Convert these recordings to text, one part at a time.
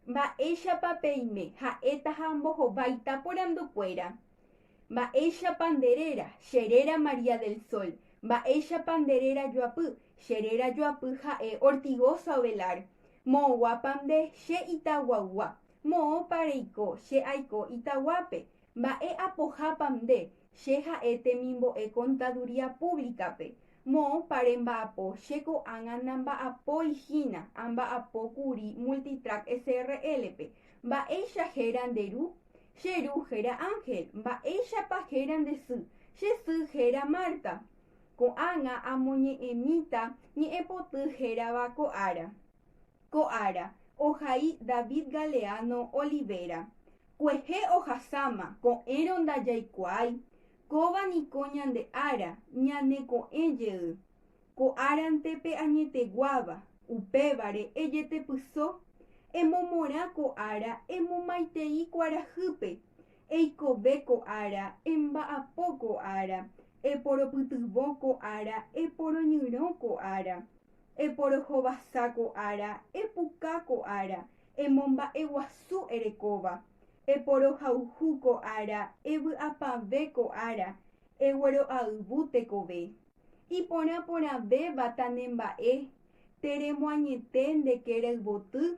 Mba'éichapa peime ha'éta ha ambohováita porandukuéra. Mba'éichapa nde réra? Che réra María del Sol. Mba'éichapa nde réra joapy? Che réra joapy ha'e Ortigosa Ovelar. Moõguápa nde? Che Itaguaygua. Moõpa reiko? Che aiko Itaguápe. Mba'e apohápa nde? Che ha'e temimbo'e Contaduría Pública-pe. Moõpa remba'apo? Che ko'ág̃a namba'apói hína, amba'apo kuri Multitrack SRL-pe. Mba'éicha héra nde ru? Che ru héra Ángel. Mba'éichapa héra nde sy? Che sy héra Marta. Ko'ág̃a amoñe'ẽmíta ñe'ẽpoty hérava ko ára. Ko ára, ohai David Galeano Olivera. Kuehe ohasáma, ko'ẽrõ ndajaikuaái, kóva niko ñande ára, ñane ko'ẽ jey. Ko árante pe añeteguáva, upévare ejetepyso, emomorã ko ára, emomaitei kuarahýpe, eikove ko ára, emba'apo ko ára, eporopytyvõ ko ára, eporoñyrõ ko ára. Eporohovasa ko ára, epuka ko ára, emomba'eguasu erekóva. Eporohayhu ko ára, evy'apavẽ ko ára, eguero'ayvu tekove. Iporã porãvéva tanemba'e, teremoañete nde kerayvoty,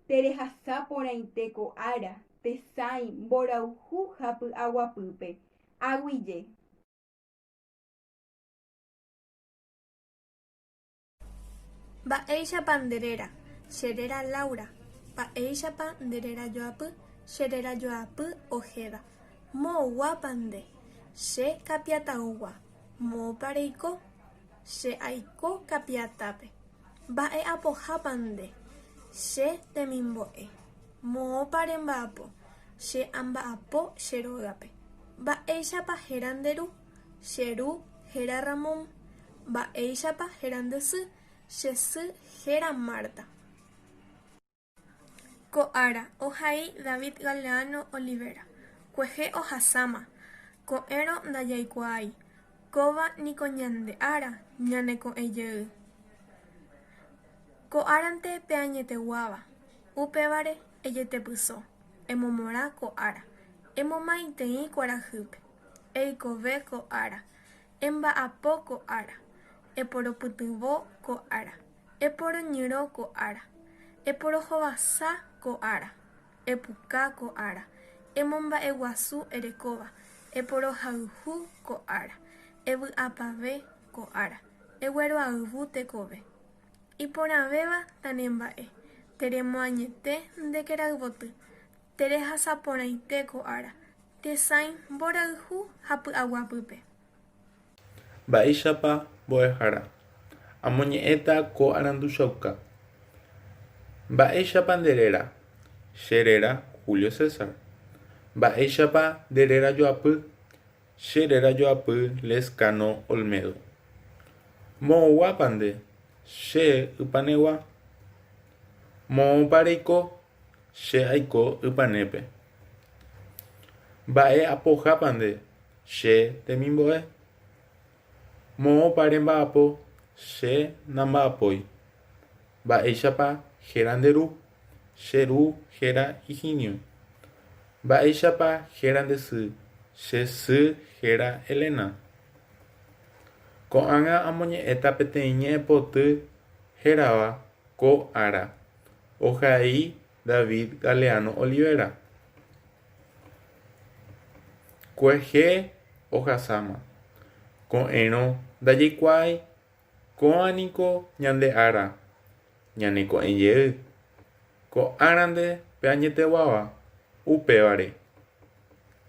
terehasa porãite ko ára, tesãi, mborayhu ha py'aguapýpe. Aguyje. Mba'éichapa nde réra? Che réra Laura. Mba'éichapa nde réra joapy? Che réra joapy Ojeda. Moõguápa nde? Che Kapiataygua. Moõpa reiko? Che aiko Kapiatápe. Mba'e apohápa nde? Che temimbo'e. Moõpa remba'apo? Che amba'apo che rógape. Mba'éichapa héra nde ru? Che ru héra Ramón. Mba'éichapa héra nde sy? Che sy héra Marta. Ko ára, ohai David Galeano Olivera. Kuehe ohasáma, ko'ẽrõ ndajaikuaái, kóva niko ñande ára ñaneko'ẽ jey. Ko árante pe añeteguáva, upévare ejetepyso, emomorã ko ára, emomaiteĩ kuarahýpe, eikove ko ára, Emba'apo ko ára. Eporopytyvõ ko ára. Eporoñyrõ ko ára. Eporohovasa ko ára. Epuka ko ára. Emomba'eguasu erekóva. Eporohayhu ko ára. Evy'apavẽ ko ára. Egueroayvu tekove. Iporãvéva tanemba'e. Teremoañete nde kerayvoty. Terehasaporãite ko ára. Tesãi mborayhu ha py'aguapýpe. Mba'éichapa mbo'ehára. Amoñe'ẽta ko aranduchauka. Mba'éichapa nde réra. Che réra Julio César. Mba'éichapa nde réra joapy. Che réra joapy Lezcano Olmedo. Moõguápa nde. Che Ypanegua. Moõpa reiko. Che aiko Ypanépe. Mba'e apohápa nde, che temimbo'e? Moõpa remba'apo, che namba'apói. Mba'éichapa héra nde ru? Che ru héra Higinio. Mba'éichapa héra nde sy? Che sy héra Elena. Ko'ág̃a amoñe'ẽta peteĩ ñe'ẽpoty hérava ko ára. Ohai David Galeano Olivera. Kuehe ohasáma. Ko'ẽrõ ndajaikuaái, kóa niko ñande ára, ñaneko'ẽ jey. Ko árante pe añeteguáva, upévare.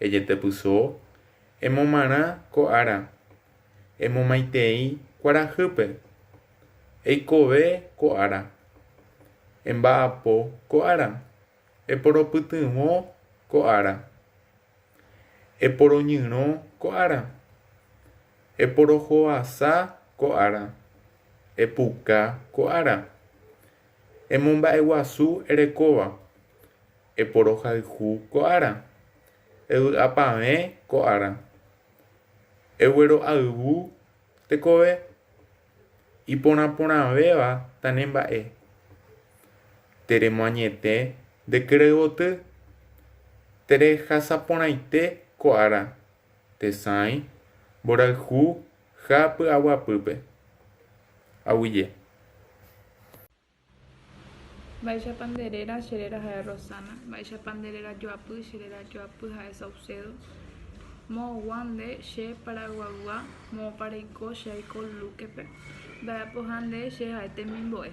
Ejetepyso, emomarã ko ára, emomaitei kuarahýpe. Eikove ko ára. Emba'apo ko ára. Eporopytyvõ ko ára. Eporoñyrõ ko ára. Eporohovasa ko ára. Epuka ko ára. Emomba'eguasu erekóva. Eporohayhu ko ára. Evy'apavẽ ko ára. Eguero'ayvu Tekove iporãporãvéva tanemba'e. Teremoañete nde kerayvoty, terehasaporãite ko ára, tesãi, mborayhu ha py'aguapýpe. Aguyje. Mba'éichapa nde réra, che réra ha'e Rosana. Mba'éichapa nde réra joapy, che réra joapy ha'e Saucedo. Moõgua nde, che Paraguaygua, moõpa reiko, che aiko Luque-pe. Mba'e apoha nde, che ha'e temimbo'e.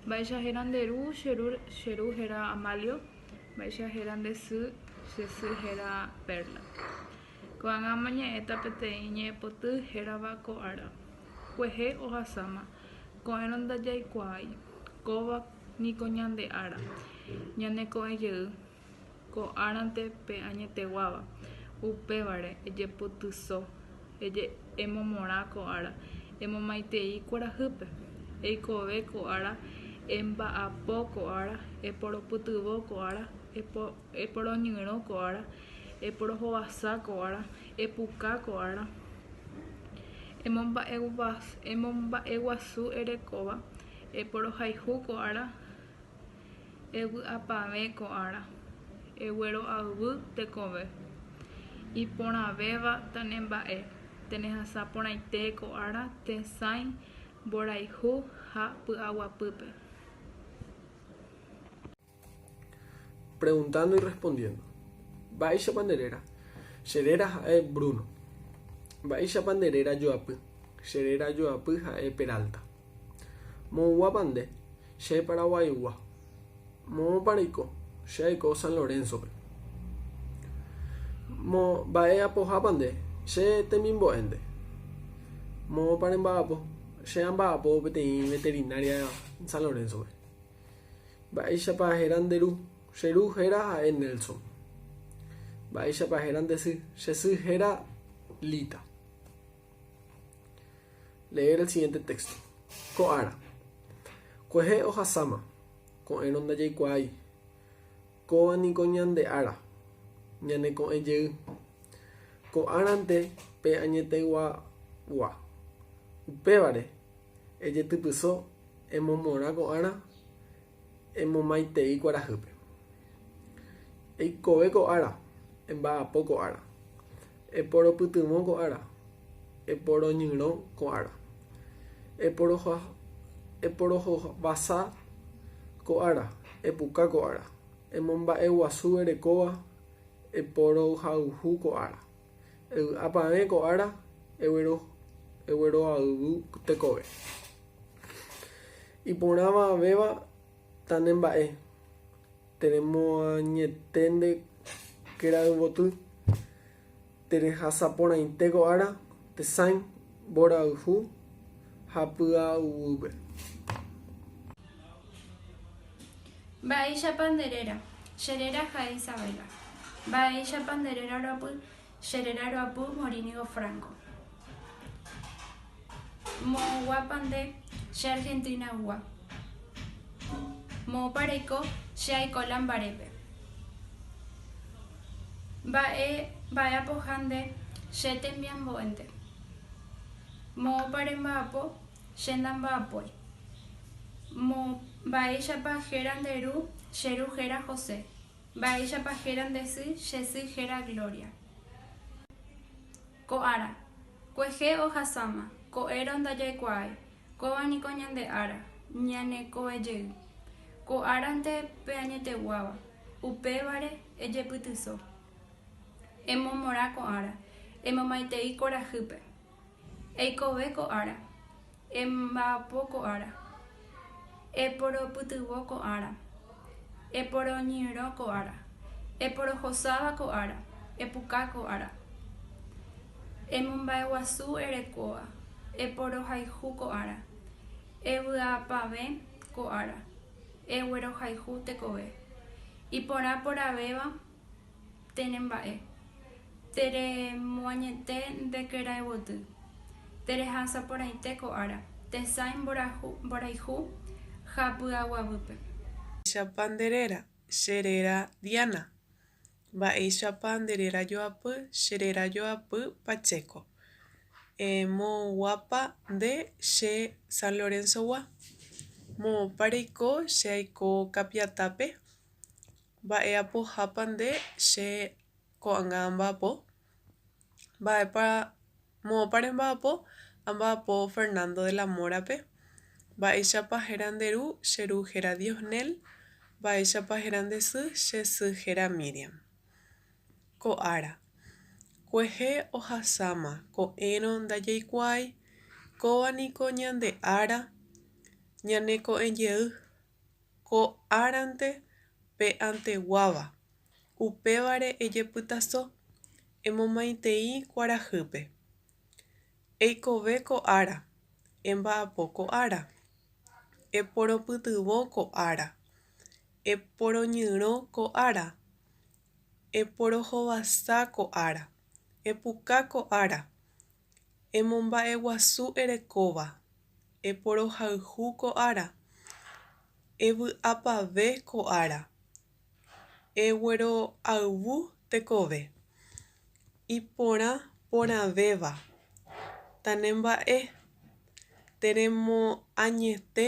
Mba'éicha héra nde ru, che ru, che ru héra Amalio. Mba'éicha héra nde sy, che sy héra Perla. Ko'ág̃a amoñe'ẽta peteĩ ñe'ẽpoty hérava ko ára. Kuehe ohasáma, ko'ẽrõ ndajaikuaái, kóva niko ñande ára, ñaneko'ẽ jey, ko árante pe añeteguáva, upévare ejepotyso, emomorã ko ára, emomaitei kuarahýpe, eikove ko ára, emba'apo ko ára, eporopytyvõ ko ára, Eporoñyrõ ko ára, eporohovasa ko ára, epuka ko ára, emomba'eguasu erekóva, eporohayhu ko ára, evy'apavẽ ko ára, egueroayvy tekove. Iporãvéva tanemba'e, tenehasa porãite ko ára tesãi mborayhu ha py'aguapýpe. Preguntando y respondiendo. Mba'éichapa nde réra? Che réra ha'e Bruno. Mba'éichapa nde réra joapy? Che réra joapy ha'e Peralta. Moõguápa nde? Che Paraguaygua. Moõpa reiko? Che aiko San Lorenzo-pe. Mo, mba'e apohápa nde? Che temimbo'e nde. Moõpa remba'apo? Che amba'apo peteĩ veterinaria San Lorenzo-pe. Mba'éichapa héra nde ru? Che ru héra ha'e Nelson. Mba'éichapa héra nde sy? Che sy héra Lita. Leer el siguiente texto. Ko ára. Kuehe ohasáma. Ko'ẽrõ ndajaikuaái. Kóva niko ñande ára. Ñane ko'ẽ jey. Ko árante pe añeteguagua. Upévare, Ejetypyso, emomorã ko ára, emomaitei kuarahýpe. Eikove ko ára, emba'apo ko ára. Eporopytyvõ ko ára, eporoñyrõ ko ára. Eporohovasa ko ára, epuka ko ára. Emomba'eguasu erekóva, eporohayhu ko ára. Evy'apavẽ ko ára egueroayvu tekove. Iporãvavéva tanemba'e, teremoañete nde kerayvoty, terehasaporãite ko ára, tesãi, mborayhu ha py'aguýpe. Mba'éichapa nde réra? Che réra ha'e Isabela. Mba'éichapa nde réra roapy? Che réra roapy Morínigo Franco. Moõguápa nde? Che Argentina-gua. Moõpa reiko? Che aiko Lambarépe. Mba'e mba'e apoha nde? Che tembiambo'énte. Moõpa remba'apo? Che ndamba'apói. Mo, Mba'éichapa héra nde ru? Che ru héra José. Mba'éichapa héra nde sy? Che sy héra Gloria. Ko ára. Kuehe ohasáma, ko'érõ ndajaikuaái. Kóva niko ñande ára, ñaneko'ẽjey. Ko árante pe añeteguáva. Upévare ejepytyso. Emomorã ko ára. Emomaitei korahýpe. Eikove ko ára. Emba'apo ko ára. Eporopytyvõ ko ára. Eporoñyrõ ko ára. Eporohosáva ko ára. Epuka ko ára. Emomba'eguasu erekóva. Eporohayhu ko ára. Evy'apavẽ ko ára. Eguerohayhu tekove. Iporã porãvéva Tenemba'e. Teremoañete nde kerayvoty. Terehasa porãite ko ára. Tesãi mborayhu ha py'aguapýpe. Mba'éichapa nde réra? Che réra Diana. Mba'éichapa nde réra joapy? Che réra joapy Pacheco. Moõguápa nde? Che San Lorenzo-gua. Moõpa reiko che aiko Kapiatápe. Mba'e apohápa nde che ko'ág̃a amba'apo. Mba'épa moõpa remba'apo amba'apo Fernando de la Mora-pe. Mba'éichapa héra nde ru che ru héra Diosnel. Mba'éichapa héra nde sy che sy héra Miriam. Ko ára. Kuehe ohasáma ko'ẽrõ ndajaikuaái, kóva niko ñande ára ñaneko'ẽjey, ko árante pe anteguáva, upévare ejepytaso, emomaitei kuarahýpe. Eikove ko ára, emba'apo ko ára, eporopytyvõ ko ára, Eporoñyrõ ko ára. Eporohovasa ko ára. Epuka ko ára. Emomba'eguasu erekóva. Eporohayhu ko ára. Evy'apave ko ára. Egueroayvu tekove. Iporã porãvéva. Tanemba'e. Teremoañete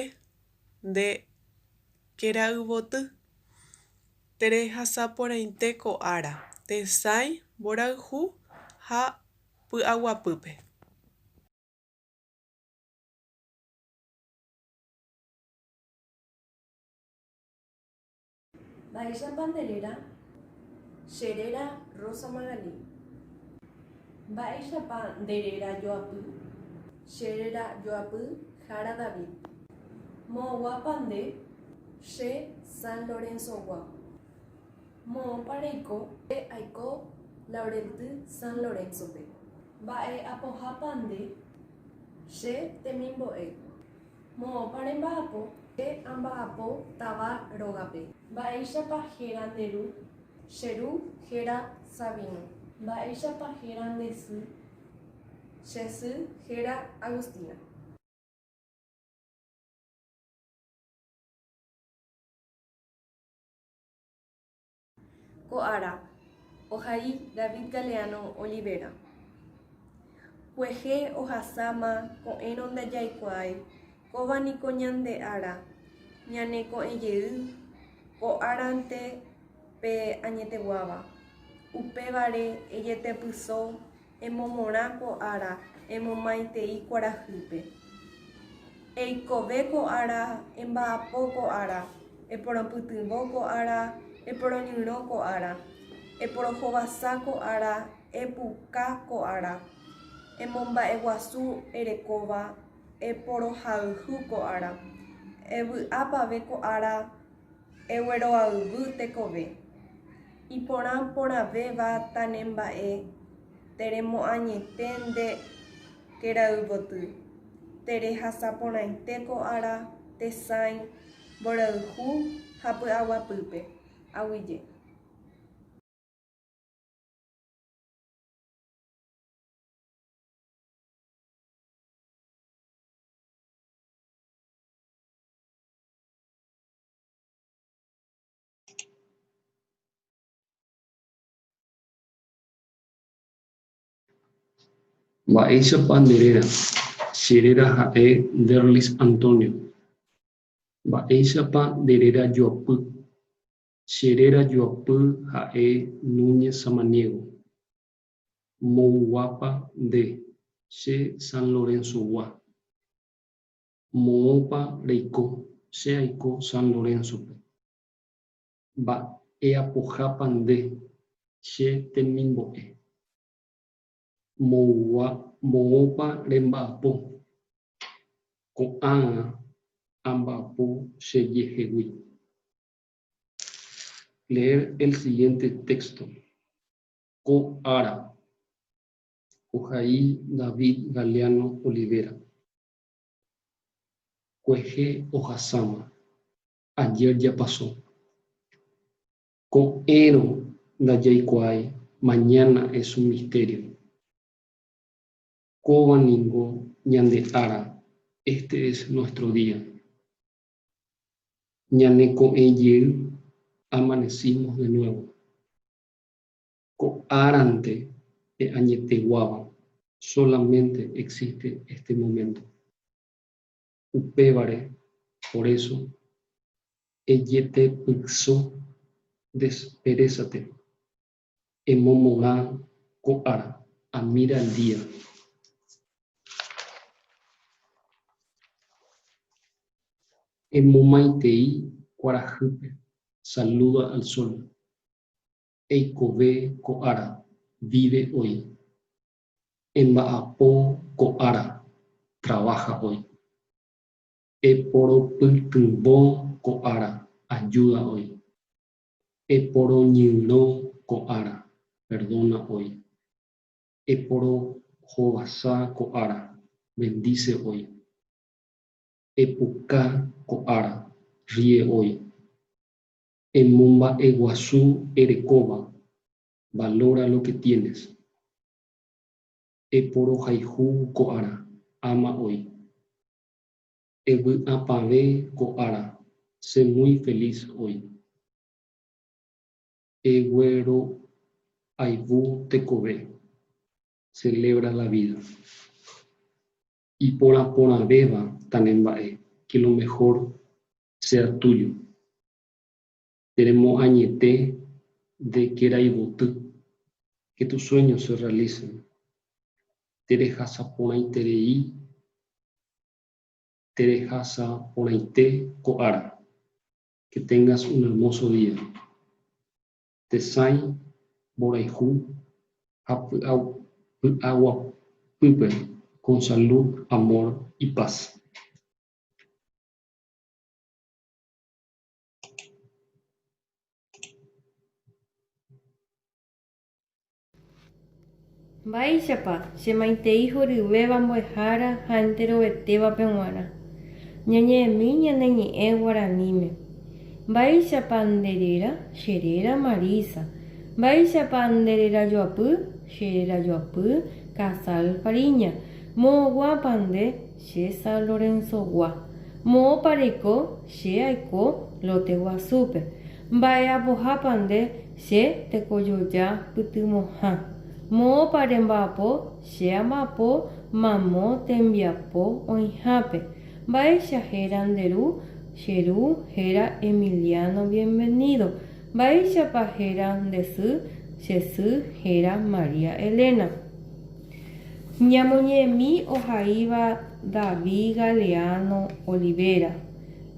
nde kerayvoty. Terehasaporãite ko ára, tesãi, mborayhu ha py'aguapýpe. Mba'éichapa nde réra? Che réra Rosa Magalí. Mba'éichapa nde réra joapy? Che réra joapy Jara David. Moõguápa nde? Che San Lorenzo-gua. Moõpa reiko? Che aiko Laurelty San Lorenzo-pe. Mba'e apohápa nde? Che temimbo'e. Moõpa remba'apo? Che amba'apo tava rógape. Mba'éichapa héra nde ru? Che ru héra Sabino. Mba'éichapa héra nde sy? Che sy héra Agustina. Ko ára, ohai David Galeano Olivera. Kuehe ohasáma ko'ẽrõ ndajaikuaái, kóva niko ñande ára, ñane ko'ẽjey, ko árante pe añeteguáva. Upévare ejetepyso Emomorã ko ára, emomaitei kuarahýpe. Eikove ko ára, emba'apo ko ára, eporopytyvõ ko ára, eporoñyrõ ko ára, eporohovasa ko ára, epuka ko ára, emomba'eguasu erekóva, eporohayhu ko ára, evy'apave ko ára, Egueroayvy tekove. Iporã porãvéva tanemba'e teremoañete nde kerayvoty, terehasa porãite ko ára tesãi mborayhu ha py'aguapýpe. Aguyje. Mba'éichapa nde réra? Che réra ha'e Derlis Antonio. Mba'éichapa nde réra joapy? Che réra joapy ha'e Núñez Samaniego. Moõguápa nde? Che San Lorenzo-gua. Moõpa reiko? Che aiko San Lorenzo-pe. Mba'eapohápa nde? Che temimbo'e. Moõgua, moõpa remba'apo? Ko'ág̃a amba'apo chejehegui. Leer el siguiente texto. Ko ára. Ohai David Galeano Olivera. Kuehe ohasáma. Ayer ya pasó. Ko'ẽrõ ndajaikuaái, mañana es un misterio. Kóva ningo ñande ára, este es nuestro día. Ñaneko'ẽ jey, amanecimos de nuevo. Ko árante pe añeteguáva, solamente existe este momento. Upévare, Por eso, ejetepyso, desperezate, emomorã ko ára, admira el día. Emomaitei kuarahýpe, saluda al sol. Eikove ko ára, vive hoy. Emba'apo ko ára, trabaja hoy. Eporopytyvõ ko ára, ayuda hoy. Eporoñyrõ ko ára, perdona hoy. Eporohovasa ko ára, bendice hoy. Epuka ko ára, ríe hoy. Emomba'eguasu erekóva, valora lo que tienes. Eporohayhu ko ára, ama hoy. Evy'apavẽ ko ára, sé muy feliz hoy. Egueroayvu tekove, celebra la vida. Iporãporãvéva tanemba'e, que lo mejor sea tuyo. Teremoañete nde kerayvoty, que tus sueños se realicen. Terehasaporãiterei Terehasaporãite ko ára. Que tengas un hermoso día. Tesãi, mborayhu ha py'aguapýpe, con salud, amor y paz. Mba'éichapa che maitei horyvéva mbo'ehára ha enterovetévape g̃uarã. Ñañe'ẽmi ñane ñe'ẽ guaraníme. Mba'éichapa nde réra? Che réra Marisa. Mba'éichapa nde rerajoapy? Che rerajoapy Casal Fariña. Moõguápa nde? Che San Lorenzogua. Moõpa reiko? Che aiko Lote Guasúpe. Mba'e apohápa nde? Che tekojoja pytyvõha. Moõpa remba'apo? Che amba'apo mamo tembiapo oĩhápe. Mba'éicha héra nde ru? Che ru héra Emiliano Bienvenido. Mba'éichapa héra nde sy? Che sy héra María Elena. Ñamoñe'ẽmi ohaíva David Galeano Olivera.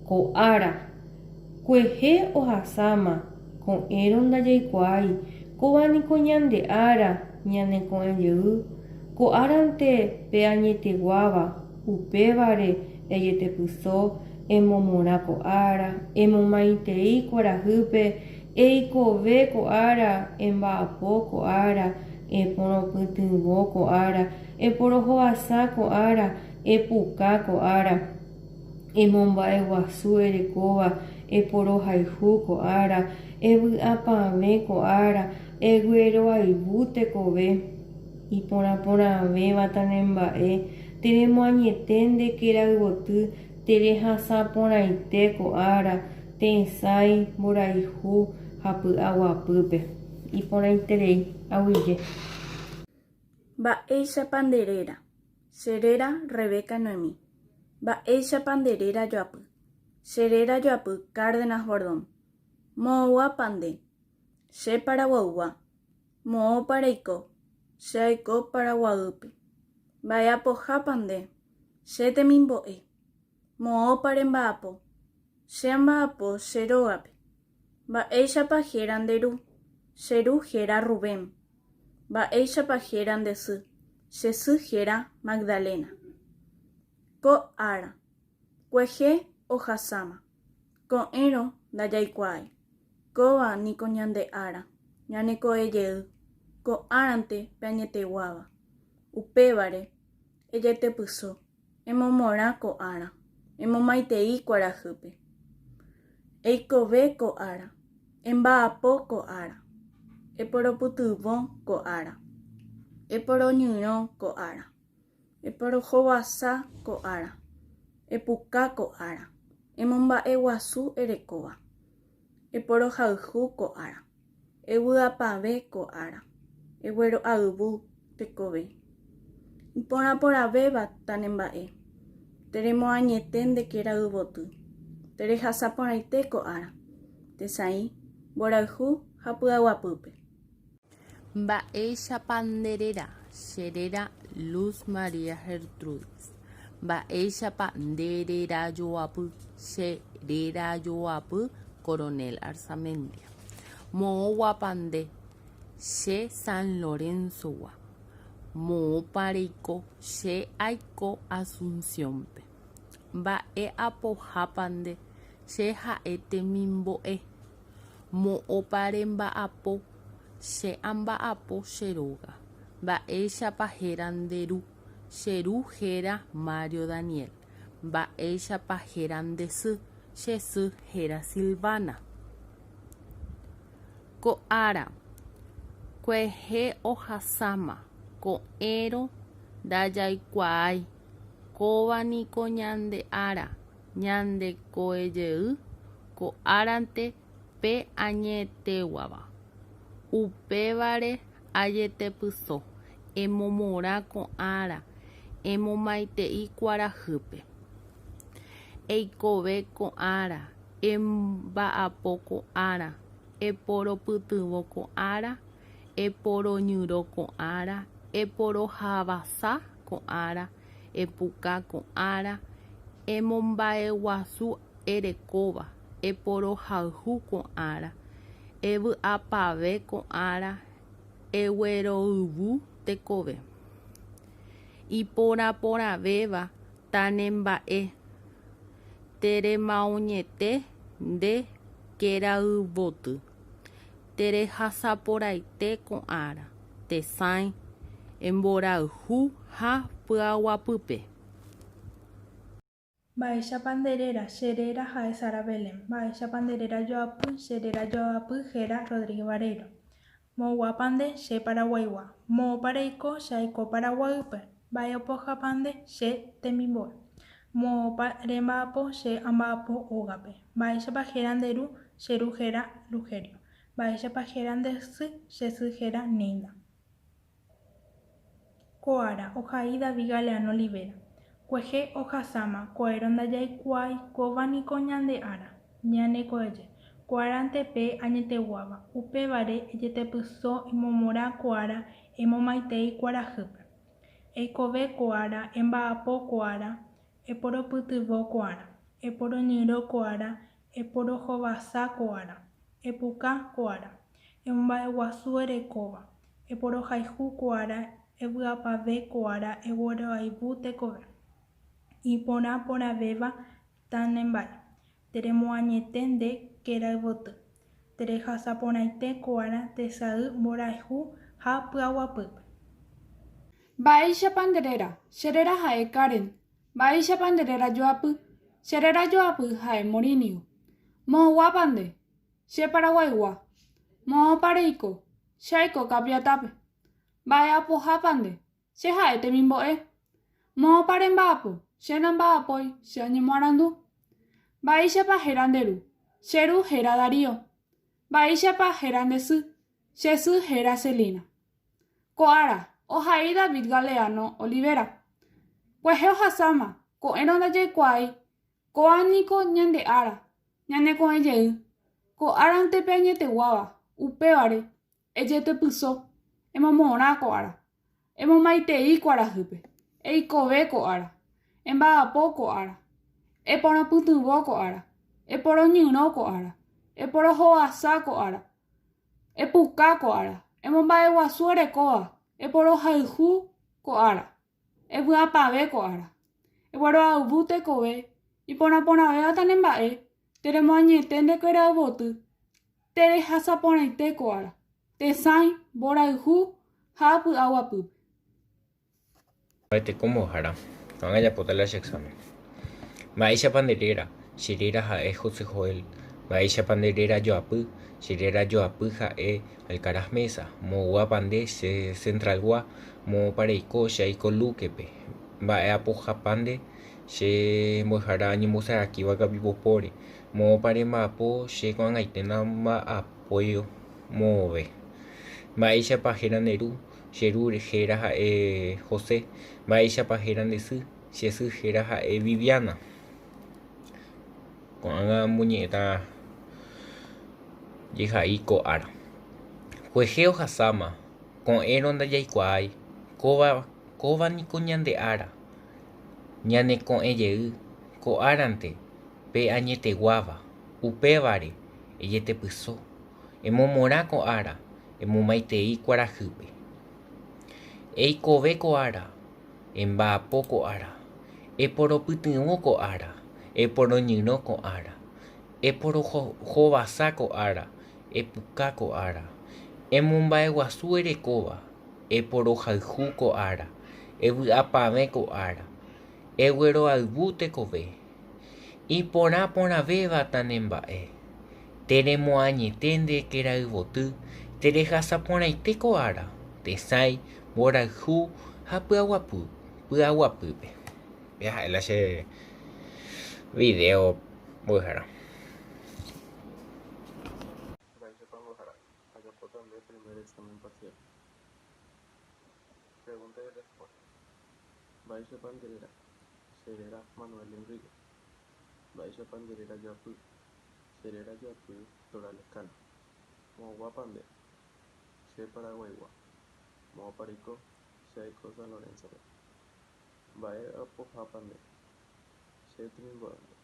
Ko ára. Kuehe ohasáma, ko'ẽrõ ndajaikuaái, kóva niko ñande ára ñaneko'ẽ jey, ko árante pe añeteguáva, upévare ejetepyso, emomorã ko ára, emomaitei kuarahýpe, eikove ko ára, emba'apo ko ára, eporopytyvõ ko ára, eporohovasa ko ára, epuka ko ára. Emomba'eguasu erekóva, eporohayhu ko ára, evy'apavẽ ko ára, egueroayvu tekove iporãporãvéva tanemba'e, teremoañete nde kerayvoty, terehasa porãite ko ára, tesãi, mborayhu ha py'aguapýpe. Iporãiterei. Aguyje. Mba'éichapa nde réra? Che réra Rebeca Noemí. Mba'éichapa nde réra joapy? Che réra joapy Cárdenas Bordón. Moõguápa nde? Che Paraguaygua. Moõpa reiko? Che aiko Paraguaýpe. Mba'e apohápa nde? Che temimbo'e. Moõpa remba'apo? Che amba'apo che rógape. Mba'éichapa héra nde ru? Che ru héra Rubén. Mba'éichapa héra nde sy? Che sy héra Magdalena. Ko ára. Kuehe ohasáma. Ko'ẽrõ ndajaikuaái. Kóva niko ñande ára. Ñaneko'ẽ jey. Ko árante pe añeteguáva. Upévare, ejetepyso. Emomorã ko ára. Emomaitei kuarahýpe. Eikove ko ára. Emba'apo ko ára. Eporopytyvõ ko ára. Eporoñyrõ ko ára. Eporohovasa ko ára. Epuka ko ára. Emomba'eguasu erekóva. Eporohayhu ko ára. Evy'apavẽ ko ára. Eguero'ayvu tekove. Iporãporãvéva tanemba'e. Teremoañete nde kerayvoty. Terehasaporãite ko ára. Tesãi, mborayhu ha py'aguapýpe. Mba'éichapa nde réra? Che réra Luz María Gertrudis. Mba'éichapa nde rerajoapy? Che rerajoapy Coronel Arzamendia. Moõguapa nde? Che San Lorenzo-gua. Moõpa reiko? Che aiko Asunción-pe. Mba'e apohápa nde? Che ha'e temimbo'e. Moõpa remba'apo? Che amba'apo che róga. Mba'éichapa héra nde ru? Che ru héra Mario Daniel. Mba'éichapa héra nde sy? Che sy héra Silvana. Ko ára, kuehe ohasáma, ko'ẽrõ ndajaikuaái, kóva niko ñande ára. Ñandeko'ẽjey ko árante pe añeteguáva. Upévare ajetepyso, emomorã ko'ára, emomaitei kuarahýpe. Eikove ko'ára, emba'apo ko'ára, eporopytyvõ ko'ára, eporoñyrõ ko'ára, eporohavasa ko'ára, Epuka ko'ára, emomba'eguasu erekóva, eporohayhu ko'ára, evy'apave ko'ára, egueroyvu tekove. Iporãporãvéva tanemba'e, teremaoñete nde kerayvoty, Terehasaporãite ko'ára, tesãi, emborayhu ha py'aguapýpe. Mba'éichapa nde réra? Che réra ha'e Sara Belén. Mba'éichapa nde réra joapy? Che réra joapy héra Rodríguez Bareiro. Moõguápa nde? Che Paraguaigua. Moõpa reiko? Che aiko Paraguaýpe. Mba'e opohápa nde? Che temimbo'e. Moõpa remba'apo? Che amba'apo ógape. Mba'éichapa héra nde ru? Che ru héra Rugerio. Mba'éichapa héra nde sy? Che sy héra Nilda. Ko ára, ohai David Galeano Olivera. Kuehe ohasáma, ko'ẽrõ ndajaikuaái kóva niko ñande ára, ñane ko'ẽje. Ko árante pe añeteguáva, upévare ejetepyso emomorã ko ára emomaitei kuarahýpe. Eikove ko ára, emba'apo ko ára, Eporopytyvõ ko ára. Eporoñyrõ ko ára, eporohovasa ko ára. Epuka ko ára. Emomba'eguasu erekóva. Eporohayhu ko ára, evy'apave ko ára, egueroayvu tekove. Iporã porãvéva tanemba'e. Teremoañete nde kerayvoty. Terehasa porãite ko ára tesay mborayhu ha py'aguapýpe. Mba'éichapa nde réra? Che réra ha'e Karen. Mba'éichapa nde réra joapy? Che réra joapy ha'e Morínigo. Moõguápa nde? Che Paraguaygua. Moõpa reiko? Che aiko Kapiatápe. Mba'e apohápa nde? Che ha'e temimbo'e. Moõpa remba'apo? Che namba'apói, che añemoarandu. Mba'éichapa héra nde ru? Che ru héra Darío. Mba'éichapa héra nde sy? Che sy héra Celina. Ko ára, ohai David Galeano Olivera. Kuehe ohasáma, ko'ẽrõ ndajaikuaái, kóa niko ñande ára, ñaneko'ẽ jey. Ko árante pe añeteguáva, upévare, ejetepyso, emomorã ko ára, emomaitei kuarahýpe, eikove ko ára, emba'apo ko ára, eporãpytyvõ ko ára, eporoñyrõ ko ára, eporohovasa ko ára, Epuka ko ára, emomba'eguasu erekóva, eporohayhu ko ára, evy'apave ko ára. Egueroayvu tekove, iporãporãvéva tanemba'e, teremoañete nde kerayvoty, terehasaporãite ko ára, tesãi, mborayhu ha py'aguapýpe. Mba'eteko mbo'ehára, ko'ág̃a ajapóta la che examen. Mba'éichapa nde réra? Che réra ha'e José Joel. Mba'éichapa nde réra joapy? Che réra joapy ha'e Alcaraz Meza. Moõguápa nde? Che Central-gua. Moõpa reiko? Che aiko Luque-pe. Mba'e apohápa nde? Che mbo'ehára añembosarakíva Gabibopóre. Moõpa remba'apo? Che ko'ag̃aite namba'apói moõve. Mba'éichapa héra nde ru? Che ru héra ha'e José. Mba'éichapa héra nde sy? Che sy héra ha'e Viviana. Ko'ág̃a amoñe'ẽta jehai ko ára. Kuehe ohasáma, ko'ẽrõ ndajaikuaái, kóva, kóva niko ñande ára. Ñaneko'ẽjey ko árante pe añeteguáva, upévare ejetepyso, emomorã ko ára, emomaitei kuarahýpe. Eikove ko ára, emba'apo ko ára, eporopytyvõ ko ára, eporoñyrõ ko ára, eporohovasa ko ára, epuka ko ára, emomba'eguasu erekóva, eporohayhu ko ára, evy'apavẽ ko ára, egueroayvu tekove, iporã porãvéva tanemba'e, teremoañete nde kerayvoty, terehasaporãite ko ára, tesãi, mborayhu ha py'aguapy, py'aguapýpe. Péa ha'e la che video mbo'ehára. Mba'éichapa mbo'ehára ajapóta nde primer examen parcial? Pregunta y respuesta. Mba'éichapa nde réra? Che réra Manuel Enrique. Mba'éichapa nde réra joapy? Che réra joapy Toral Lezcano. Moõguápa nde? Che Paraguaigua. Moõpa reiko? Che aiko San Lorenzo-pe. Mba'e apohápa nde? Che temimbo'énte.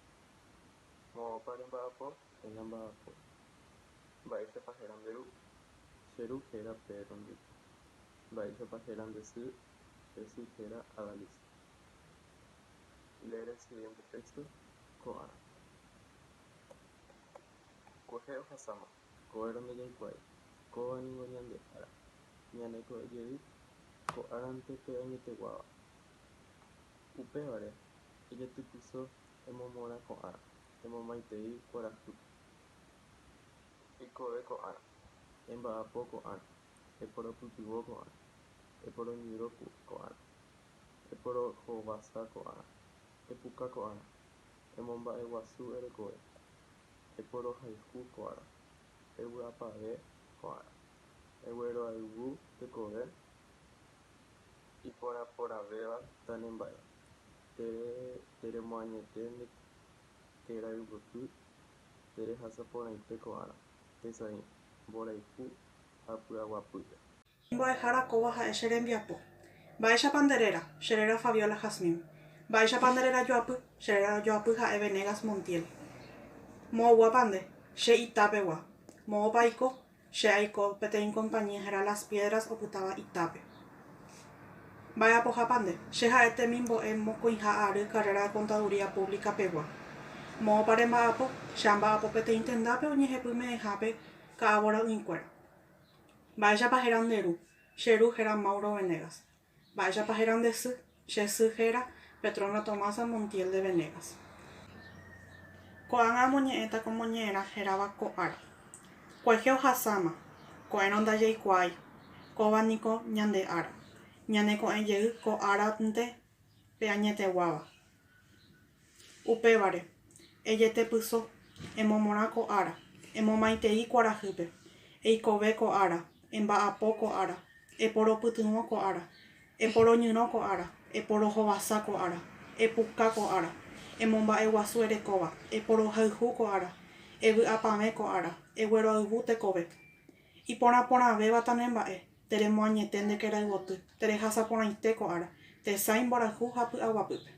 Moõpa remba'apo? Che namba'apói. Mba'éichapa héra nde ru? Che ru héra Pedro Enrique. Mba'éichapa héra nde sy? Che sy héra Adalisa. Leer el siguiente texto ko'ára. Kuehe ohasáma. Ko'ẽrõ ndajaikuaái. Kóva ningo ñande ára. Ñane ko'ẽ jey ko árante pe añeteguáva. Upévare, ejetypyso emomorã ko'ára, emomaitei kuarahýpe. Eikove ko'ára, emba'apo ko'ára, eporopytyvõ ko'ára, eporoñyrõ ko'ára, eporohovasa ko'ára, epuka ko'ára, emomba'eguasu erekove, eporohayhu ko'ára, evy'apave ko'ára, egueroayvu tekove iporãporãvéva tanemba'e, teremoañete nde kerayvoty terehasaporãite ko ára, tesãi, mborayhu ha py'aguapýpe. Mbo'ehára kóva ha'e che rembiapo. Mba'éichapa nde réra? Che réra Fabiola Jazmín. Mba'éichapa nde réra joapy? Che réra joapy ha'e Venegas Montiel. Moõguápa nde? Che Itapegua. Moõpa aiko? Che aiko peteĩ compañía héra Las Piedras opytáva Itápe. Mba'e apohápa nde? Che ha'e temimbo'e mokõiha ary carrera de Contaduría Pública pegua. Moõpa remba'apo? Che amba'apo peteĩ tendápe oñehepyme'ẽhápe ka'avo ra'ỹikuéra. Mba'éichapa héra nde ru? Che ru héra Mauro Venegas. Mba'éichapa héra nde sy? Che sy héra Petrona Tomasa Montiel de Venegas. Ko'ág̃a amoñe'ẽta ko moñe'ẽrã hérava ko ára. Kuehe ohasáma, ko'ẽrõ ndajaikuaái, kóva niko ñande ára. Ñaneko'ẽ jey ko árante pe añeteguáva. Upévare, ejetepyso, emomorã ko ára, emomaitei kuarahýpe, eikove ko ára, emba'apo ko ára, eporopytyvõ ko ára, eporoñyrõ ko ára, eporohovasa ko ára, epuka ko ára, emomba'eguasu erekóva, eporohayhu ko ára, evy'apavẽ ko ára, egueroayvu tekove. Iporã porãvéva tanemba'e, teremoañete nde kerayvoty, terehasaporãite ko ára, tesãi mborayhu ha py'aguapýpe.